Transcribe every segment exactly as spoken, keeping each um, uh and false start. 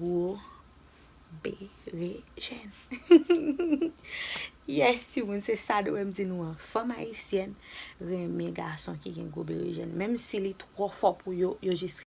gwo berejèn. Yes, timoun, se sa nou menm di nou an. Fanm ayisyèn renmen gason ki gen gwo berejèn. Menm si li twò fò pou yo, yo jis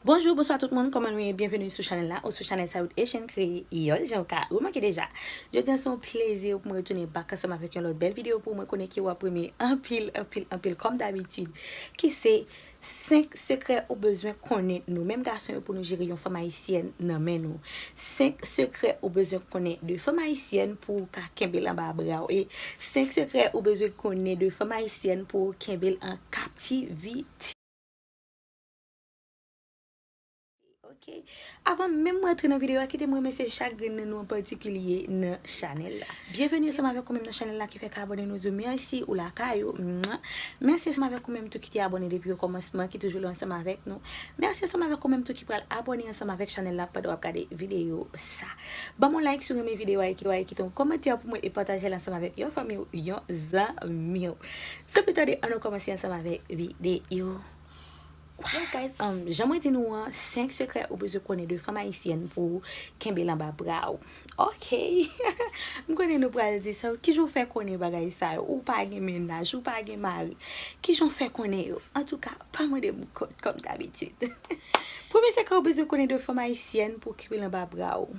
Bonjou, bonswa tout moun, kòman nou ye? Byenveni sou chanèl la, ou sou chanèl Sayou Asian Kreyòl, jan w ka remake deja. Jodi a se yon plezi pou mwen retounen back ansanm avèk yon lòt bèl videyo pou mwen konnen ke w ap renmen anpil, anpil, anpil, kòm dabitid, ki se senk sekrè ou bezwen konnen nou menm gason yo pou nou jere yon fanm ayisyèn nan men nou. Senk sekrè ou bezwen konnen de fanm ayisyèn pou w ka kenbe l anba bra w. E senk sekrè ou bezwen konnen de fanm ayisyèn pou w kenbe l an kaptivite. Ok. Avan menm mwen antre nan videyo a, kite mwen remèsye chak grenn nan nou an patikilye nan chanèl la. Byenveni ansanm avèk ou menm nan chanèl la ki fèk abòne, nou di w mèsi ou lakay ou. Mwa. Mèsi ansanm avèk ou menm tou ki te abòne depi okòmansman, ki toujou la ansanm avèk nou. Mèsi ansanm avèk ou menm tou ki pral abòne ansanm avèk chanèl la pandan w ap gade videyo sa. Ban m yon like si w renmen videyo a e ki, e kite yon kòmantè pou mwen e pataje l ansanm avèk yon fanmi w, yon zanmi w. San pli tande, ann nou kòmanse ansanm avèk videyo. Yes, guys, um, jan mwen di nou an, senk sekrè ou bezwen konnen de fanm ayisyèn pou w kenbe l anba bra w. Ok. M konnen nou pral di sa. Kijan w fè konnen bagay sa yo? Ou pa gen mennaj, ou pa gen mari. Kijan w fè konnen yo? Antouka, pa mande m kont, kòm dabitid. Premye sekrè ou bezwen konnen de fanm ayisyèn pou w kenbe l anba bra w.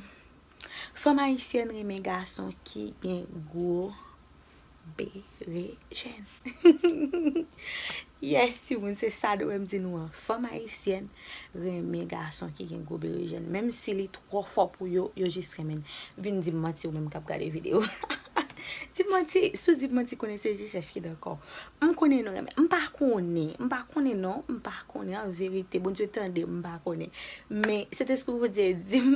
Fanm ayisyèn renmen gason ki gen gwo berejèn. Yes, timoun, se sa nou menm di nou an. Fanm ayisyèn renmen gason ki gen gwo berejèn. Menm si li twò fò pou yo, yo jis renmen l. Vin di m manti ou menm k ap gade videyo. Di m manti, si w di m manti, konnen se jis chèch ki nan kò w. M konnen nou renmen. M pa konnen. M pa konnen non. M pa konnen an verite. Bondye tande, m pa konnen. Men, Sentespri Bondye di m.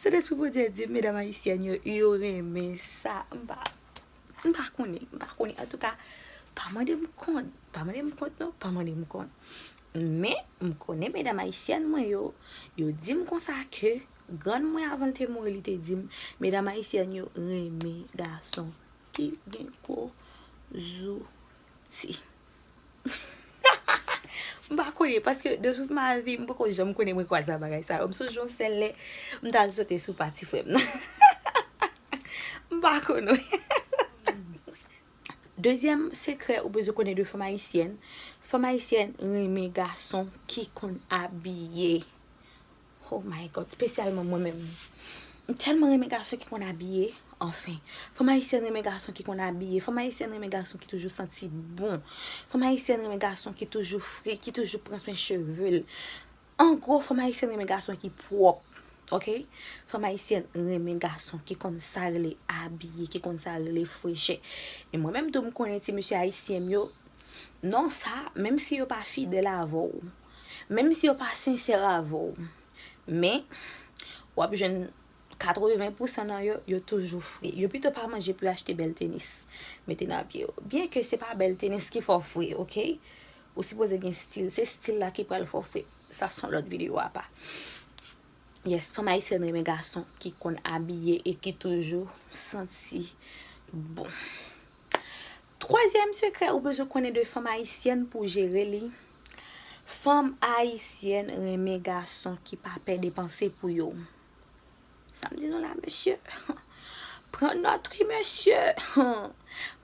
Sentespri Bondye di m, medam ayisyèn yo, yo renmen sa. M pa, m pa konnen, m pa konnen. Antouka, pa mande m kont, pa mande m kont non, pa mande m kont. Men, m konnen medam ayisyèn mwen yo, yo di m konsa ke grann mwen avan l te mouri, li te di m, medam ayisyèn yo renmen gason ki gen gwo zouti. M pa konnen, paske de tout ma vi, m poko janm konnen mwen kwaze ak bagay sa yo. M sonje yon sèl lè, m t al sote sou pa ti frè m nan. M pa konnen. Dezyèm sekrè ou bezwen konnen de fanm ayisyèn. Fanm ayisyèn renmen gason ki konn abiye. Oh my God, espesyalman mwen menm. M tèlman renmen gason ki konn abiye. Anfen, fanm ayisyèn renmen gason ki konn abiye. Fanm ayisyèn renmen gason ki toujou santi bon. Fanm ayisyèn renmen gason ki toujou fre, ki toujou pran swen cheve l. An gwo, fanm ayisyèn renmen gason ki pwòp. Ok? Fanm ayisyèn renmen gason ki konn sa rele abiye, ki konn sa rele frechè. E mwen menm tou, m konnen ti mesye ayisyen m yo, non, sa, menm si yo pa fidèl avè w, menm si yo pa sensè avè w, men w ap jwenn katreven pousan nan yo, yo toujou fre. Yo pito pa manje pou yo achte bèl tenis mete nan pye yo. Byenke se pa bèl tenis ki fè w fre, ok? Ou sipoze gen stil. Se stil la ki pral fè w fre. Sa se yon lòt videyo apa. Yes, fanm ayisyèn renmen gason ki konn abiye e ki toujou santi bon. Twazyèm sekrè ou bezwen konnen de fanm ayisyèn pou w jere li. Fanm ayisyèn renmen gason ki pa pè depanse pou yo. Sa m di nou la, mesye? Pran nòt wi, mesye.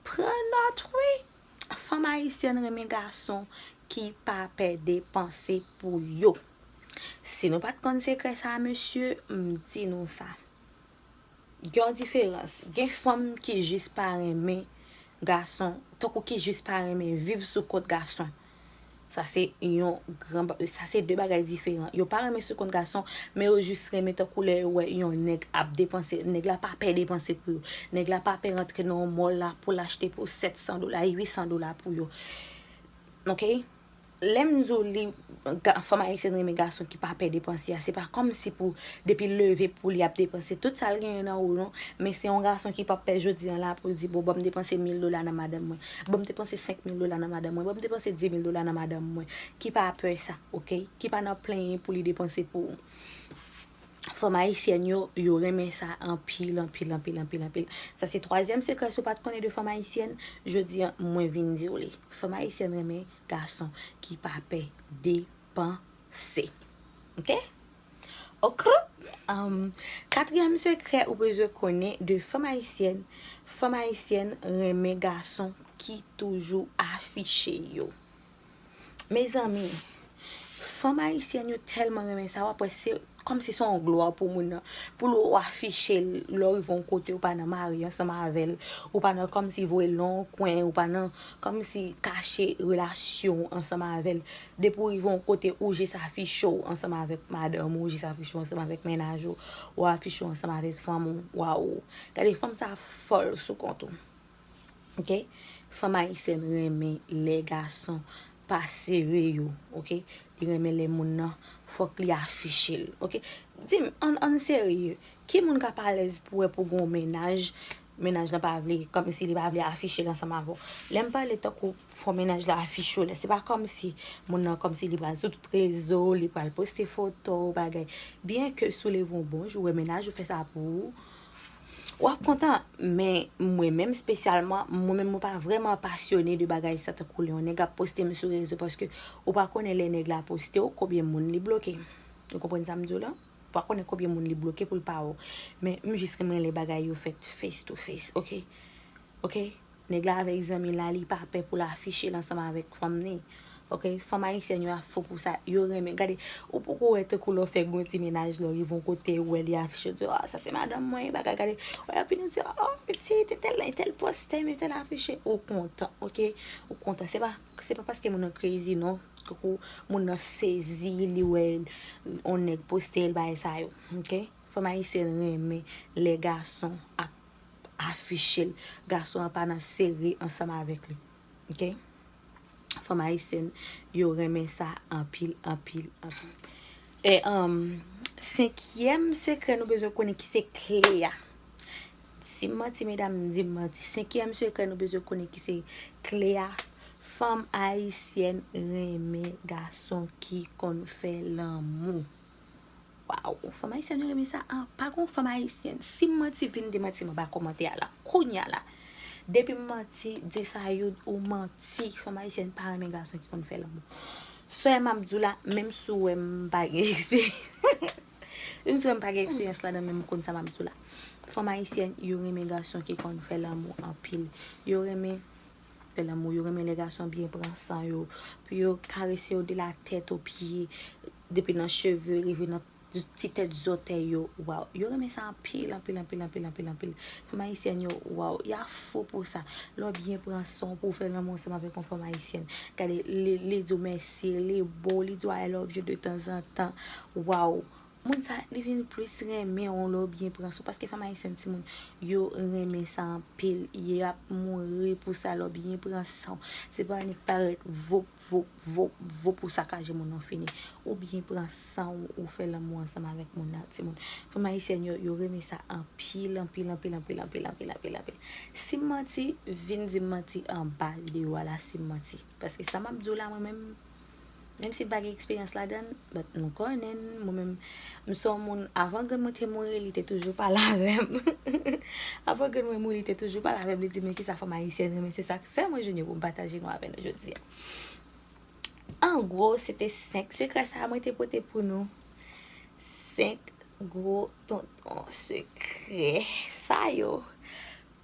Pran nòt wi. Fanm ayisyèn renmen gason ki pa pè depanse pou yo. Si nou pa t konn sekrè sa, mesye, m di nou sa. Gen yon diferans. Gen fanm ki jis pa renmen gason, tankou ki jis pa renmen viv sou kont gason. Sa se yon gran ba-, sa se de bagay diferan. Yo pa renmen sou kont gason, men yo jis renmen tankou lè yo wè yon nèg ap depanse. Nèg la pa pè depanse pou yo. Nèg la pa pè rantre nan yon mall la pou l achte pou sèt san dola, uit san dola pou yo. Ok? Lè m di w li, ga- fanm ayisyèn renmen gason ki pa pè depanse a, se pa kòmsi pou depi l leve pou li ap depanse tout sa l genyen nan ou non, men se yon gason ki p ap pè jodi a la pou l di, bon, ban m depanse mil dola nan madanm mwen, ban m depanse senk mil dola nan madanm mwen, ban m depanse dis mil dola nan madanm mwen, ki pa pè sa, oke? Ki pa nan plenyen pou li depanse pou ou. Fanm ayisyèn yo, yo renmen sa anpil, anpil, anpil, anpil, anpil. Sa se twazyèm sekrè, si w pa t konnen de fanm ayisyèn, jodi a, mwen vin di w li. Fanm ayisyèn renmen gason ki pa pè depanse. Oke? Oke? Um, katriyèm sekrè ou bezwen konnen de fanm ayisyèn. Fanm ayisyèn renmen gason ki toujou afiche yo. Mezanmi, fanm ayisyèn yo tèlman renmen sa, w ap wè se kòmsi se yon glwa pou moun nan. Pou l ou afiche l, lè w rive yon kote, ou pa nan marye ansanm avè l, ou pa nan kòmsi voye l nan yon kwen, ou pa nan kòmsi kache relasyon w ansanm avè l. Depi w rive yon kote, ou jis afiche w ansanm avèk madanm ou, ou jis afiche w ansanm avèk mennaj ou, ou afiche w ansanm avèk fanm ou, waw. Gade fanm sa fòl sou kont ou. Oke? Fanm ayisyèn renmen lè gason pa sere yo, oke? Li renmen lè moun nan, fòk li afiche l, oke? Di m, ann, ann serye, ki moun k ap alèz pou wè pou gen yon mennaj, mennaj lan pa vle, kòmsi li pa vle afiche l ansanm avè w? Lè m pale tankou fò mennaj la afiche w, lè se pa kòmsi moun nan kòmsi li pral sou tout rezo, li pral poste foto, bagay. Byenke si w leve yon bon jou, wè mennaj ou fè sa pou ou, w ap kontan, men mwen menm espesyalman, mwen menm mwen pa vrèman pasyone de bagay sa tankou lè yon nèg ap poste m sou rezo paske ou pa konnen lè nèg la poste w, konbyen moun li bloke. Ou konprann sa m di w la? Ou pa konnen konbyen moun li bloke pou l pa wè w. Men m jis renmen lè bagay yo fèt face to face, oke? Oke? Nèg la avèk zanmi l la, li pa pè pou l afiche l ansanm avèk fanm ni. Oke, fanm ayisyèn yo ap fou pou sa, yo renmen. Gade, ou poko wè tankou lè w fè gwo ti mennaj, lè w rive yon kote, ou wè li afiche, ou di, ah, sa se madanm mwen, bagay, gade. Ou ap vin di, oh, si, te tèl, tèl poste, men tèl afiche, ou kontan, oke? Ou kontan. Se pa, se pa paske moun nan crazy, non. Tankou moun nan sezi, li wè yon nèg poste l, bagay sa yo, oke? Fanm ayisyèn renmen lè gason ap afiche l, gason an pa nan sere ansanm avèk li. Oke? Fanm ayisyèn yo renmen sa anpil, anpil, anpil. E, um, senkyèm sekrè nou bezwen konnen ki se kle a. Si m manti, medam, di m manti. Senkyèm sekrè nou bezwen konnen ki se kle a. Fanm ayisyèn renmen gason ki konn fè lanmou. Waw, fanm ayisyèn yo renmen sa. Ah, pa gon fanm ayisyèn. Si m manti, vin demanti m anba kòmantè a la. Kounye a la. Depi m manti, di sa yo, ou manti. Fanm ayisyèn pa renmen gason ki konn fè lanmou. Sa m ap di w la, menm si w wè m pa gen eksperyans. Menm si w wè m pa gen eksperyans ladan, men m konn sa m ap di w la. Fanm ayisyèn, yo renmen gason ki konn fè lanmou anpil. Yo renmen fè lanmou, yo renmen lè gason byen pran san yo, pou yo karese yo de la tèt o pye, depi nan cheve, rive nan ti tèt zòtèy yo. Waw, yo renmen sa anpil, anpil, anpil, anpil, anpil, anpil. Fanm ayisyèn yo, waw, y a fou pou sa. Lè w byen pran san w pou w fè lanmou ansanm avèk yon fanm ayisyèn. Gade, li, li di w mèsi, li bo, li di w I love you de tanzantan. Waw, moun sa, li vin plis renmen w lè w byen pran san w, paske fanm ayisyèn timoun, yo renmen sa anpil, y ap mouri pou sa lè w byen pran san w. Se pa annik parèt vop, vop, vop, vop ou sakaje moun nan fini. Ou byen pran san w, ou fè lanmou ansanm avèk moun nan timoun. Fanm ayisyèn yo, yo renmen sa anpil, anpil, anpil, anpil, anpil, anpil, anpil, anpil. Si m manti, vin di m manti anba videyo a la si m manti. Paske sa m ap di w la mwen menm, menm si m pa gen eksperyans ladan l, but m konnen l, mwen menm, m se yon moun, avan grann mwen te mouri, li te toujou pale avè m. Avan grann mwen mouri, li te toujou pale avè m, li di, men kisa fanm ayisyèn renmen, se sa k fè mwen jwenn yo pou m pataje nou avè nou jodi a. An gwo, se te senk sekrè sa a mwen te pote pou nou. Senk gwo tonton sekrè sa yo.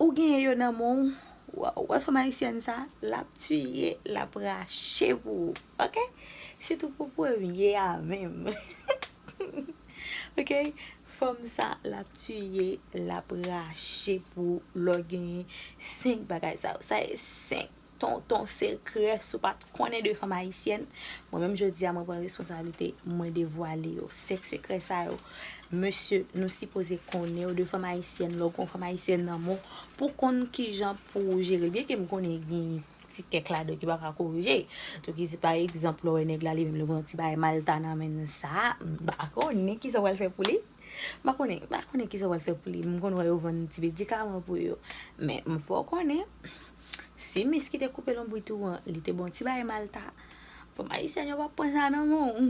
Ou genyen yo nan men w. Waw, wè fanm ayisyèn sa, l ap tiye, l ap rache pou ou, oke? Sitou pou premye a menm. Oke? Fanm sa, l ap tiye, l ap rache pou ou lè w genyen senk bagay sa yo. Sa e senk tonton sekrè, si w pa t konnen de fanm ayisyèn, mwen menm jodi a, mwen pran responsablite, mwen devwale yo. Senk sekrè sa yo, mesye, nou sipoze konnen yo de fanm ayisyèn, lè w gen yon fanm ayisyèn nan men w, pou konn kijan pou w jere l. Byenke m konnen gen ti kèk ladan ki pa ka korije. Tou ki se pa egzanp, lè w wè nèg la li menm li gen yon ti bagay malta nan men l sa, m pa konnen kisa w pral fè pou li. M pa konnen, m pa konnen kisa w pral fè pou li. M konn wè yo vann ti medikaman pou yo. Men m fè w konnen, si mis ki te koupe lonbrit ou an, li te bon ti bagay malta, fanm ayisyèn yo p ap pran sa nan men w.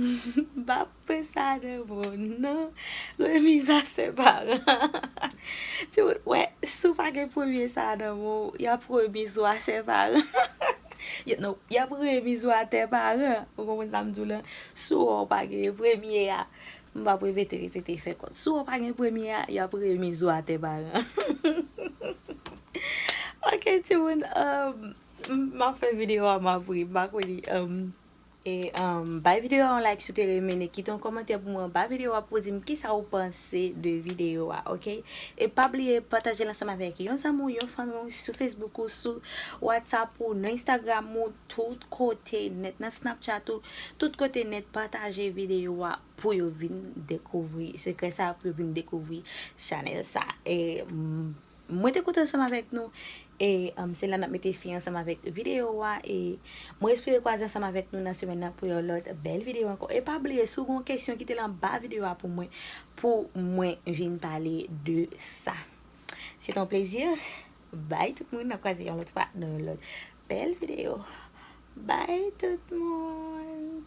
M p ap pran sa nan men w, non. Remiz a sè paran. Ti moun, wè, si w pa gen premye sa nan men w, y ap remiz ou a sè paran. Y- non, y ap remiz ou a tè paran. Ou konprann sa m di w la? Si w pa gen premye a, m p ap repete, repete, fè kont. Si w pa gen premye a, y ap remiz ou a tè paran. Ok, timoun, um, m ap fè videyo a, m ap ri, m pa konnen, um, e, um, bay videyo a yon like si w te renmen, e kite yon kòmantè pou mwen anba videyo a pou w di m kisa w panse de videyo a, ok? E pa bliye pataje l ansanm avèk yon zanmi w, yon fanmi w, sou Facebook ou, sou WhatsApp ou, nan Instagram ou, tout kote nèt, nan Snapchat ou, tout kote nèt, pataje videyo a pou yo vin dekouvri sekrè sa, pou yo vin dekouvri chanèl sa. E, mm, mwen te kontan ansanm avèk nou. E, um, se la n ap mete fen ansanm avèk videyo a. E mwen espere kwaze ansanm avèk nou nan semèn nan pou yon lòt bèl videyo ankò. E pa bliye, si w gen yon kesyon, kite l anba videyo a pou mwen, pou mwen vin pale de sa. Se te yon plezi. Bay tout moun, n ap kwaze yon lòt fwa nan yon lòt bèl videyo. Bay tout moun.